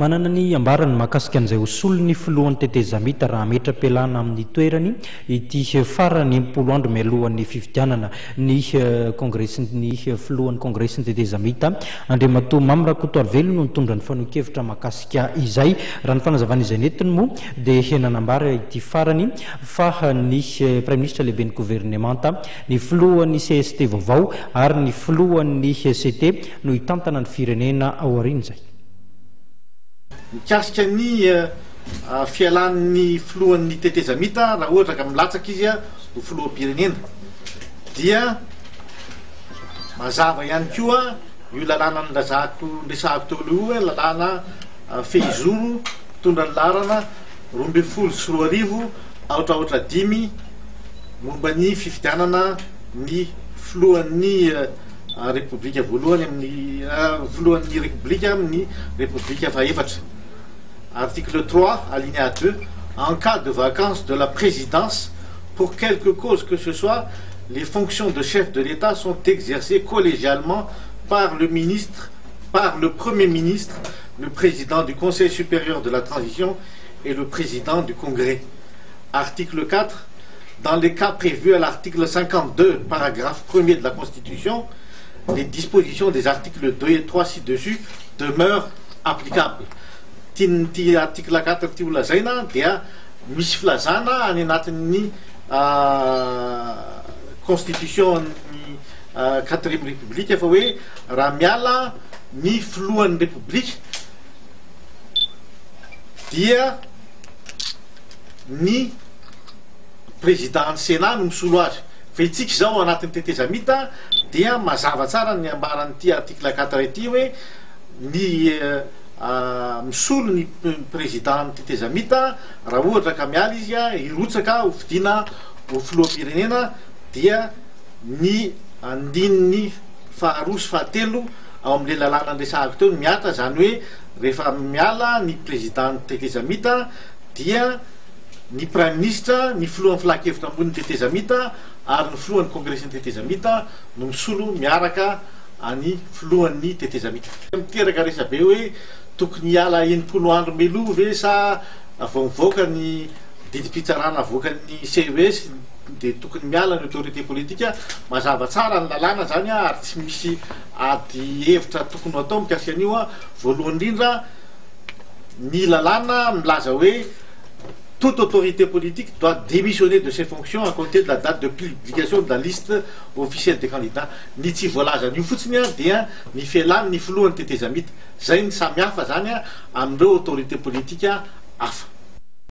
Manana ny ambarany mahakasika an'izay ho solon'ny filohan'ny tetezamita raha hametra-pialana amin'ny toerany ity farany 60 andro mialohan'ny fifidianana ny kongresin'ny filohan'ny kongresin'ny tetezamita Andriamatoa Mamy Rakotoarivelo no nitondra ny fanehoan-kevitra mahakasika izay. Raha ny fanazavana izay nentiny moa dia nanambara ity farany fa ny Praiminisitra lehiben'ny governemanta, ny filohan'ny cst vaovao ary ny filohan'ny CT no hitantana ny firenena aorian'izay. Mikasika ny fialan'ny filohan'ny tetezamita raha ohatra ka milatsaka izy ho filoham-pirenena dia mazava ihany koa io lalàna nilazako niresahako teo aloha io hoe lalàna fehizoro mitondra ny laharana 2012 aotra aotra 5 momba ny fifidianana ny filohan'ny Repoblika voalohany amin'ny filohan'ny Repoblika amin'ny Repoblika fahefatra. Article 3, alinéa 2, En cas de vacance de la présidence, pour quelque cause que ce soit, les fonctions de chef de l'État sont exercées collégialement par le ministre, par le Premier ministre, le président du Conseil supérieur de la transition et le président du Congrès. Article 4, Dans les cas prévus à l'article 52, paragraphe 1er de la Constitution, les dispositions des articles 2 et 3 ci-dessus demeurent applicables. Tian'ity article 4 ity ho lazaina dia misy filazana any anatin'ny Constitution-n'ny quatrième République fa hoe raha miala ny filohan'ny Repoblika dia ny Président ny Sénat no misolo azy. Fa itsika izao ao anatin'ny tetezamita dia mazava tsara ny ambaran'ity article 4 ity hoe ny misolo ny Président ny tetezamita raha ohatra ka miala izy hirotsaka ho fidiana ho filoham-pirenena dia ny andininy faharoa sy fahatelo ao amin'ilay lalàna niresahako teo no mihatra, izany hoe rehefa miala ny Président ny tetezamita dia ny Praiminisitra, ny Filohan'ny Filan-kevitra Ambonin'ny Tetezamita ary ny Filohan'ny Kongresin'ny Tetezamita no misolo miaraka any Filohan'ny Tetezamita. Miteraka resabe hoe tokony hiala 60 andro mialoha ve sa vao mivoaka ny didim-pitsarana avoakan'ny CES dia tokony miala ny autorité politique. Mazava tsara ny lalàna izany ary tsy misy ady hevitra tokony ho atao mikasika an'io. Voalohany indrindra, ny lalàna milaza hoe toute autorité politique doit démissionner de ses fonctions à compter de la date de publication de la liste officielle des candidats. Ny tsy voalazan'io fotsiny dia ny fialan'ny filohan'ny tetezamita. Zay ny samihafa zany amin'ireo autorité politique.